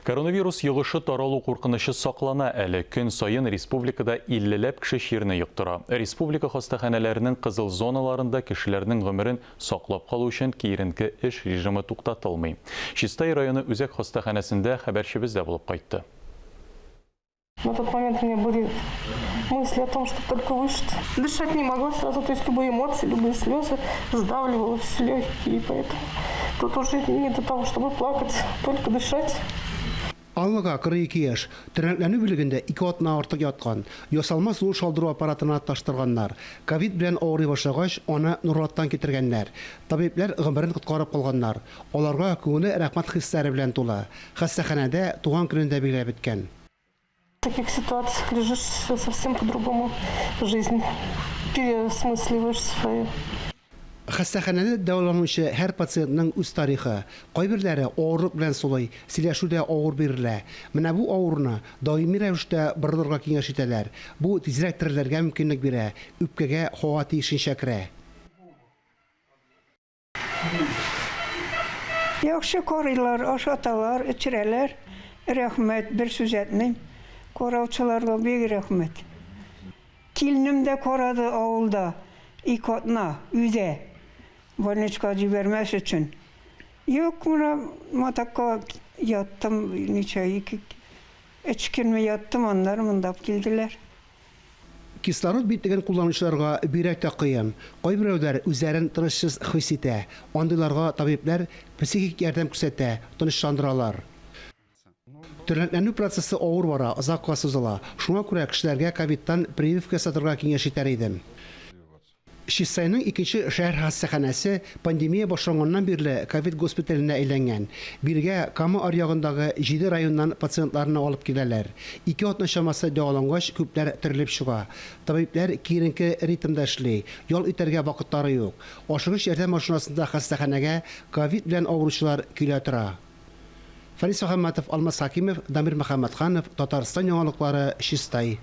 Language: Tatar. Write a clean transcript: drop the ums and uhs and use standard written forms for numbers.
Коронавирус йогышы таралу куркынычы саклана әле. Көн саен республикада иллеләп кеше чирне йоктыра. Республика хастаханәләренең кызыл зоналарында кешеләрнең гомерен саклап калу өчен киеренке эш режимы туктатылмый. Чистай районы үзәк хастаханәсендә хәбәрчебез дә булып кайтты. На тот момент у меня были мысли о том, чтобы только выжить. Дышать не могла сразу, то есть любые эмоции, любые слезы сдавливала все легкие, и поэтому тут уже не до того, чтобы плакать, только дышать. Аллага 42 яшь. Тернәкләнү бүлегендә ике атна артык яткан. Ясалма сулыш алдыру аппаратына тоташтырганнар. Ковид белән авырый башлагач, аны Нурлаттан китергәннәр. Табибләр гомерен коткарып калганнар. Аларга күңеле рәхмәт хисләре белән тулы. Хастаханәдә туган көнен дә билгеләп үткән. В таких ситуациях лежишь совсем по-другому жизнь переосмысливаешь свою. Хастаханәдә дәваланучы һәр пациентның үз тарихы. Кайберләре авырлык белән сулый, сөйләшү дә авыр бирелә. Менә бу авыруны даими рәвештә борылырга киңәш итәләр. Бу тизрәк терелергә мөмкинлек бирә, үпкәгә һава тиешенчә керә. Яхшы карыйлар, ашаталар, эчерәләр. Рәхмәт, бер сүз әйтмим. Караучыларга бик рәхмәт. Киленем дә карады авылда, ике атна өйдә. Больничка җибәрмәс өчен. Юк, менә матакка яттым, ничә, ике, өч көнме яттым, аннары монда килделәр. Кислород битлеген кулланучыларга бигрәк тә кыен. Кайберәүләр үзләрен тынычсыз хис итә. Андыйларга табибләр психик ярдәм күрсәтә, тынычландыралар. Тернәкләнү процессы авыр бара, озакка сузыла. Шуңа күрә кешеләргә ковидтан прививка ясатырга киңәш итәр идем. Чистайның икенче шәһәр хастаханәсе пандемия башланганнан бирле ковид госпиталенә әйләнгән. Бирегә Кама аръягындагы җиде районнан пациентларны алып киләләр. Ике атна чамасы дәвалангач, күпләр терелеп чыга. Табибләр киеренке ритмда эшли, ял итәргә вакытлары юк. Ашыгыч ярдәм машинасында хастаханәгә ковид белән авыручылар килә тора. Фәнис Мөхәммәтов, Алмаз Хәкимов, Дамир Мөхәммәтханов, Татарстан яңалыклары, Чистай.